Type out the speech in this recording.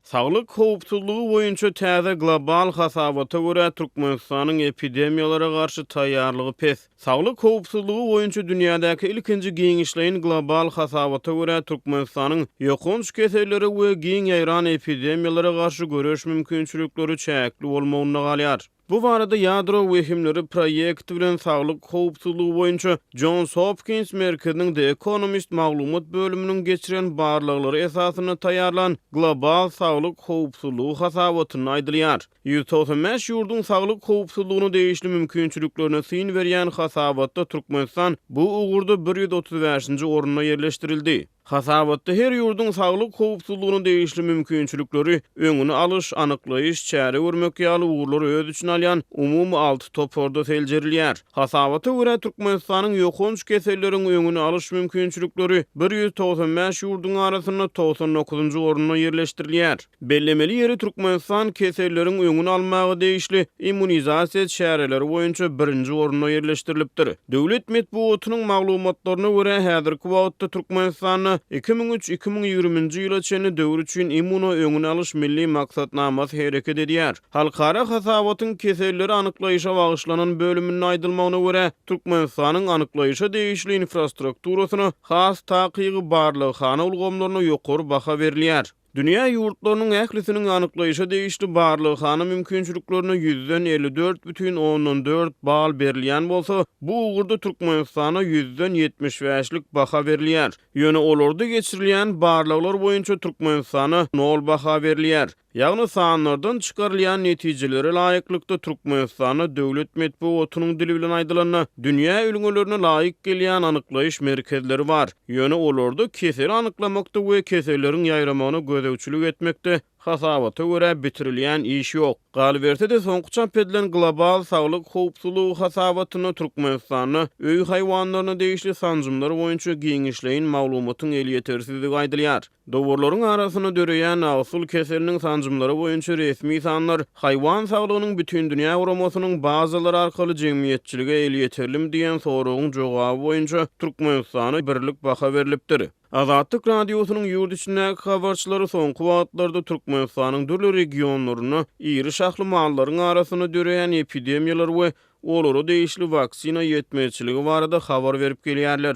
Saglyk howpsuzlygy boýunça täze global hasabata görä, Türkmenistanyň epidemiýalara garşy taýýarlygy pes. Saglyk howpsuzlygy boýunça dünýädäki ilkinji giňişleýin global hasabata görä, Türkmenistanyň ýokanç kesellere we giň ýaýran epidemiýalara garşy göreş mümkinçilikleri çäkli bolmagynda galýar. Bu barada Ýadro wehimleri proýekti bilen saglyk howpsuzlygy boýunça Jons Hopkins merkeziniň The Economist maglumat bölüminiň geçiren barlaglary esasynda taýýarlan Global saglyk howpsuzlygy hasabatynda aýdylýar. 195 ýurduň saglyk howpsuzlygyna degişli mümkinçiliklerine syn berýän hasabatda Türkmenistan bu ugurda 135-nji orunda ýerleşdirildi. Hasabatda her ýurduň saglyk howpsuzlygyna degişli mümkinçilikleri, öňüni alyş, anyklaýyş, çäre görmek ýaly ugurlary öz içine alýan umumy alty toparda seljerilýär. Hasabata görä, Türkmenistanyň ýokanç keselleriň öňüni alyş mümkinçilikleri 195 ýurduň arasynda 99-njy orunda ýerleşdirilýär. Bellemeli ýeri, Türkmenistan keselleriň öňüni almaga degişli immunizasiýa çäreleri boýunça birinji orunda ýerleşdirilipdir. Döwlet metbugatynyň maglumatlaryna görä, häzirki wagtda Türkmenistanda 2003, 2020-nji ýyla çenli döwür üçin immuno öňüni alyş milli maksatnamasy hereket edýär. Halkara hasabatyň keselleri anyklaýşa bagyşlanan bölüminde aýdylmagyna görä, Türkmenistanyň anyklaýşa degişli infrastrukturasyna, has takygy barlaghana ulgamlaryna ýokary baha berilýär. Dünýä ýurtlarynyň ählisiniň anyklaýşa degişli barlaghana mümkinçiliklerine ýüzden 54,4 bal berilýän bolsa, bu ugurda Türkmenistana ýüzden 75-lik baha berilýär. Ýöne olarda geçirilýän barlaglar boýunça Türkmenistana nol baha berilýär. Ýagny sanlardan çykarylýan netijelere laýyklykda Türkmenistanda döwlet metbugatynyň dili bilen aýdylanda, dünýä ülňülerine laýyk gelýän anyklaýyş merkezleri bar. Ýöne olarda keseli anyklamakda we keselleriň ýaýramagyna gözegçilik etmekde hasabata görä bitirilýän iş ýok. Galyberse-de, soňky çap edilen Global saglyk howpsuzlygy hasabatynda Türkmenistanda öý haýwanlaryna degişli sanjymlar boýunça giňişleýin maglumatyň elýetersizligi aýdylýar. Dowarlaryň arasynda döreýän agsyl keseliniň sanjymlary boýunça resmi sanlar Haýwan saglygynyň bütindünýä guramasynyň bazalary arkaly jemgyýetçilige elýeterlimi diýen soragyň jogaby boýunça Türkmenistana birlik baha berlipdir. Azatlyk Radiosynyň ýurt içindäki habarçylary soňky wagtlarda Türkmenistanyň dürli regionlarynda iri şahly mallaryň arasynda döreýän epidemiýalar we olara degişli waksina ýetmezçiligi barada habar berip gelýärler.